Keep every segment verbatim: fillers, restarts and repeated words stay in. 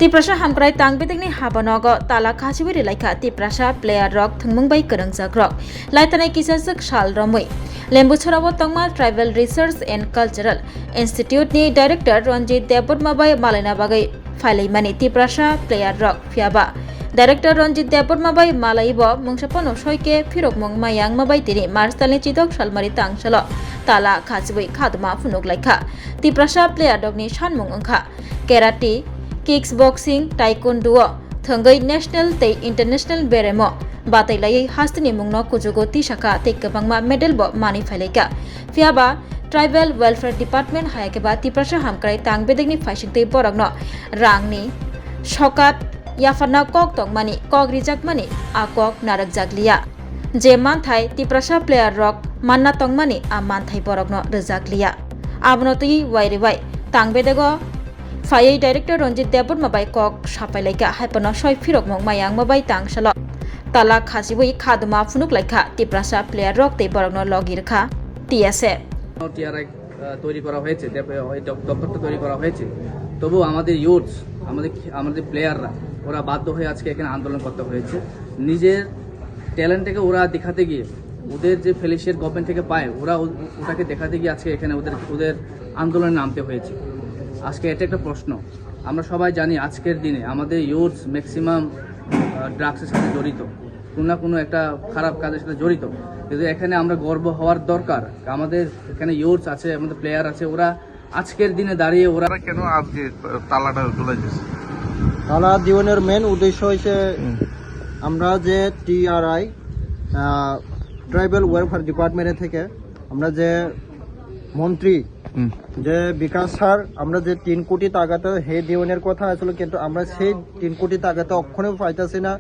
Tiprasa hamkrai tang bedekni habanogo tala khasiwi rwlaikha Tiprasa player rok thwngmung bai kwrwngjak rok. Laitanai kisaswk sal romwi Lembuchorao tongma Tribal Research and Cultural Institute ni Director Ranjit Debbarma bai malaina bagwi phailaimani Tiprasa player rok. Phiyaba Director Ranjit Debbarma bai malaibo mungsa phano soike phirokmung mayangma bai tini March talni chidok salmari tangsalo tala khasiwi khaduma phunuk laikha. Tiprasa player rokni sanmung wngkha karate, kickboxing, taekwondo o thwngwi national tei international beremo batai laiwi hasteni mungno kuchugo tisakha tei kwbangma medal bo manwi phailaikha. Phiyaba Tribal Welfare Department hayakhe ba Tiprasa hamkrai tang bedekni phaisingtwi borokno rangni sokat yapharna kok tongmani, kok rijakmani a kok narwkjak liya. Je manthai Tiprasa player rok manna tongmani a manthai borokno rwjak liya. Abono twi wairiwai tang bedego phaiwi Director Ranjit Debbarma bai kok sapai laikha, haiphano soi phirokmung mayangma bai tangsalo tala khasiwi khaduma phunuk laikha Tiprasa player rok tei borokno logi rwkha T S F. TRI, আহ, তৈরি করা হয়েছে, দেব-, এই দপ-, দপ্তরটা তৈরি করা হয়েছে, তবুও আমাদের ইউথস, আমাদের খে-, আমাদের প্লেয়াররা, ওরা বাধ্য হয়ে আজকে এখানে আন্দোলন করতে হয়েছে। নিজের ট্যালেন্টটাকে ওরা দেখাতে গিয়ে, ওদের যে ফেলিশিয়ার গভর্নমেন্ট থেকে পায়, ওরা ও-, ওটাকে দেখাতে গিয়ে আজকে এখানে ওদের, ওদের আন্দোলনে নামতে হয়েছে। আজকে এটা একটা প্রশ্ন। আমরা সবাই জানি আজকের দিনে আমাদের ইউথস ম্যাক্সিমাম, আহ, ড্রাগসের সাথে জড়িত, কোনো না কোনো একটা খারাপ কাজের সাথে জড়িত। কিন্তু এখানে আমরা গর্ব হওয়ার দরকার, আমাদের এখানে ইউথস আছে, আমাদের প্লেয়ার আছে, ওরা আজকের দিনে দাঁড়িয়ে ওরা তারা কেন আজকে তালাটা ঝুলাই দিয়েছে? তালা দিওয়ানোর মেন উদ্দেশ্য হয়েছে হুম। আমরা যে টিআরআই, আহ, ট্রাইবাল ওয়েলফেয়ার ডিপার্টমেন্ট থেকে আমরা যে মন্ত্রী হুম। যে বিকাশ স্যার, আমরা যে তিন কোটি টাকা তো হে দিওয়ানোর কথা আসলে, কিন্তু আমরা সেই তিন কোটি টাকা তো অক্ষণে পাইতেছি না।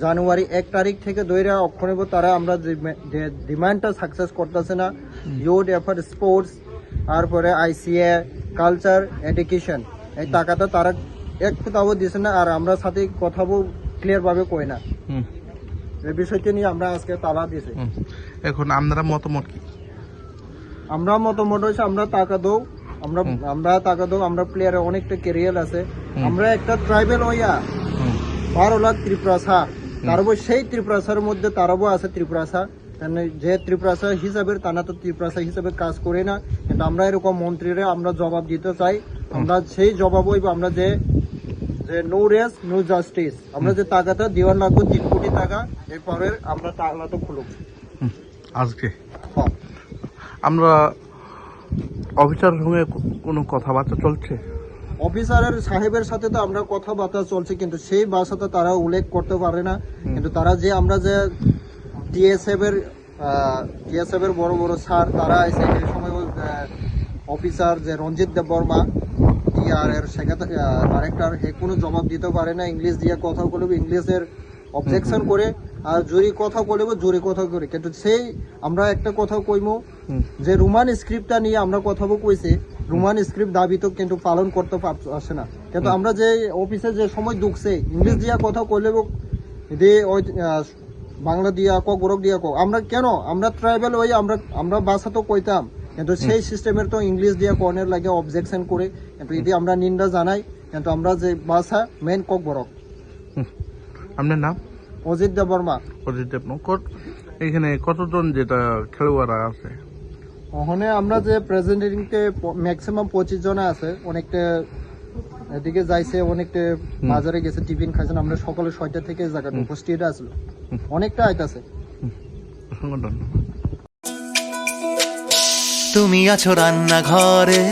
জানুয়ারি এক তারিখ থেকে ধরে অক্ষণে তারা আমরা যে মে-, যে ডিমান্ডটা সাকসেস করতেছে না, হুম। ইউথ এফেয়ার, স্পোর্টস, তারপরে আইসিএ, কালচার, এডুকেশন, এই হুম। টাকাটা তারা এক ফুটাও দিছে না। আর আমরা সাথে কথাও ক্লিয়ার ভাবে কই না। হুম। এই বিষয়টি নিয়ে আমরা আজকে তালা দিছি। হুম। এখন আপনারা মতামত কি? আমরা মতামত হচ্ছে আমরা টাকা দেও, আমরা, হুম। আমরা টাকা দেও, আমরা প্লেয়ারের অনেকটা ক্যারিয়ার আছে। হুম। আমরা একটা ট্রাইবাল হইয়া হুম। বারো লাখ ত্রিপুরাসা, হুম। তারপর সেই ত্রিপুরাসার মধ্যে তারাও আছে ত্রিপুরাসা। তাহলে যে ত্রিপুরাসা হিসাবে, তারা তো ত্রিপুরাসা হিসাবে কাজ করে না, কিন্তু আমরা এরকম মন্ত্রীরা আমরা জবাব দিতে চাই। হুম। আমরা সেই জবাব হইব আমরা যে, যে নো রেস, নো জাস্টিস। আমরা হুম। যে টাকাটা দেওয়ার লাগবো তিন কোটি টাকা, এরপরে আমরা টাকা তো খুলুক। হুম, আজকে হ্যাঁ। আমরা অফিসারের সঙ্গে কো-, কোনো কথাবার্তা চলছে? অফিসারের সাহেবের সাথে তো আমরা কথাবার্তা চলছে, কিন্তু সেই ভাষাটা তারা উল্লেখ করতে পারে না। হুম। কিন্তু তারা যে, আমরা যে টিএসএফ এর, আহ, টিএসএফ এর বড় বড় স্যার তারা এসে এই সময়, আহ, অফিসার যে রঞ্জিত দেব বর্মা, টিআর এর সেক্রেটারি, আহ, ডাইরেক্টর, হে কোনো জবাব দিতে পারে না। ইংলিশ দিয়ে কথা বলবে, ইংলিশের অবজেকশন হুম, হুম। করে, আর জোরে কথা বলবো, জোরে কথা করে। কিন্তু সেই আমরা একটা কথা কইমো হুম। যে রোমান স্ক্রিপ্টটা নিয়ে আমরা কথা বো-, কইছি, রোমান স্ক্রিপ্ট দাবি তো কিন্তু পালন করতে পারছে না। কিন্তু হুম। আমরা যে অফিসে যে সময় ঢুকছে, ইংলিশ হুম। দিয়া কথা কইলে বো-, যে ওই, আহ, বাংলা দিয়া কক, বরক দিয়া কক। আমরা কেন? আমরা ট্রাইবাল ওই, আমরা, আমরা ভাষা তো কইতাম, কিন্তু হুম। সেই সিস্টেমের তো ইংলিশ দিয়া কর্নের লাগে অবজেকশন করে, কিন্তু হুম। এটি আমরা নিন্দা জানাই, কিন্তু আমরা যে ভাষা মেন কক বরক। হুম। আপনার নাম? অজিত দেববর্মা। অজিত দেব, কত, এখানে কতজন যেটা খেলোয়াড়রা আছে? ওখানে আমরা যে প্রেজেন্টিংতে প-, ম্যাক্সিমাম পঁচিশ জন আছে, অনেকটা এদিকে যাইছে, অনেকটা হুম। বাজারে গেছে, টিফিন খাইছেন। আমরা সকালে ছয়টা থেকে এই জায়গাটা হুম। উপস্থিত আসলো, হুম। অনেকটা আইতাছে। হুম। অসংখ্য ধন্যবাদ। তুমি আছো রান্নাঘরে,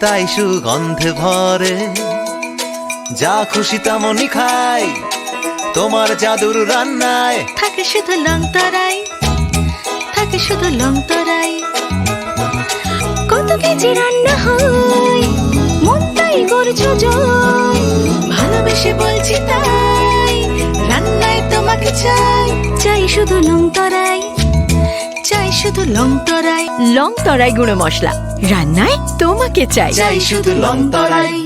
তাই সুগন্ধে ভরে। যা খুশি তেমনই খাই, তোমার জাদুর রান্নায়। থাকে শুধু লং তরাই, থাকে শুধু লং তরাই। কত কেজি রান্না হয়, মনটাই করছো জয়। ভালোবেসে বলছি তাই, রান্নায় তোমাকে চাই। চাই শুধু লং তরাই, চাই শুধু লং তরাই। লং তরাই গুঁড়ো মশলা, রান্নায় তোমাকে চাই। চাই শুধু লং তরাই।